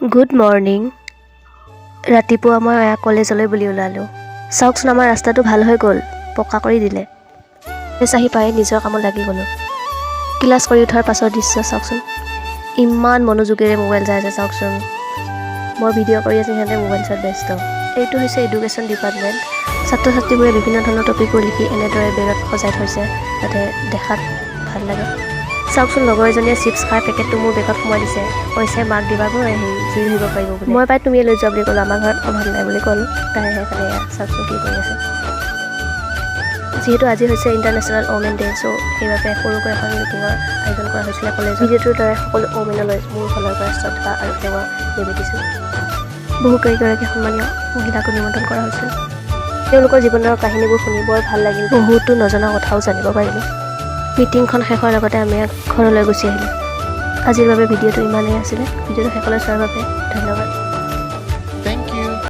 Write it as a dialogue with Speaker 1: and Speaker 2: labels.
Speaker 1: Good morning. ৰাতিপুৱা মই এয়া কলেজলৈ বুলি ওলালোঁ। চাওকচোন, আমাৰ ৰাস্তাটো ভাল হৈ গ'ল, পকা কৰি দিলে। কলেজ আহি পাই নিজৰ কামত লাগি গ'লোঁ। ক্লাছ কৰি উঠাৰ পাছৰ দৃশ্য চাওকচোন। ইমান মনোযোগেৰে মোবাইল চাই আছে চাওকচোন। মই ভিডিঅ' কৰি আছোঁ, সিহঁতে মোবাইল চোৱাত ব্যস্ত। এইটো হৈছে এডুকেশ্যন ডিপাৰ্টমেণ্ট। ছাত্ৰ ছাত্ৰীবোৰে বিভিন্ন ধৰণৰ টপিকবোৰ লিখি এনেদৰে বেৰত সজাই থৈছে, যাতে দেখাত ভাল লাগে। চাওকচোন, লগৰ এজনীয়ে চিপছ খাই পেকেটটো মোৰ বেগত সোমাই দিছে। কৈছে মাক দিবাগৈ, হেৰি জুই ধৰিব পাৰিব বুলি। মই পাই তুমিয়ে লৈ যোৱা বুলি ক'লোঁ, আমাৰ ঘৰত অভাৱ নাই বুলি ক'লোঁ। তাই সেইকাৰণে এয়া চাওকচোন কি কৰি আছে। যিহেতু আজি হৈছে ইণ্টাৰনেশ্যনেল ওমেন ডে, চ' সেইবাবে সৰুকৈ এখন মিটিঙৰ আয়োজন কৰা হৈছিলে কলেজত। ভিডিঅ'টোৰ দ্বাৰাই সকলো ওমেনলৈ মোৰ ফালৰ পৰা শ্ৰদ্ধা আৰু সেৱা নিবেদিছোঁ। বহু কেইগৰাকী সন্মানীয় মহিলাকো নিমন্ত্ৰণ কৰা হৈছিল। তেওঁলোকৰ জীৱনৰ কাহিনীবোৰ শুনি বৰ ভাল লাগিল। বহুতো নজনা কথাও জানিব পাৰিলোঁ। মিটিংখন শেষ হোৱাৰ লগতে আমি ঘৰলৈ গুচি আহিলোঁ। আজিৰ বাবে ভিডিঅ'টো ইমানেই আছিলে। ভিডিঅ'টো শেষলৈ চোৱাৰ বাবে ধন্যবাদ।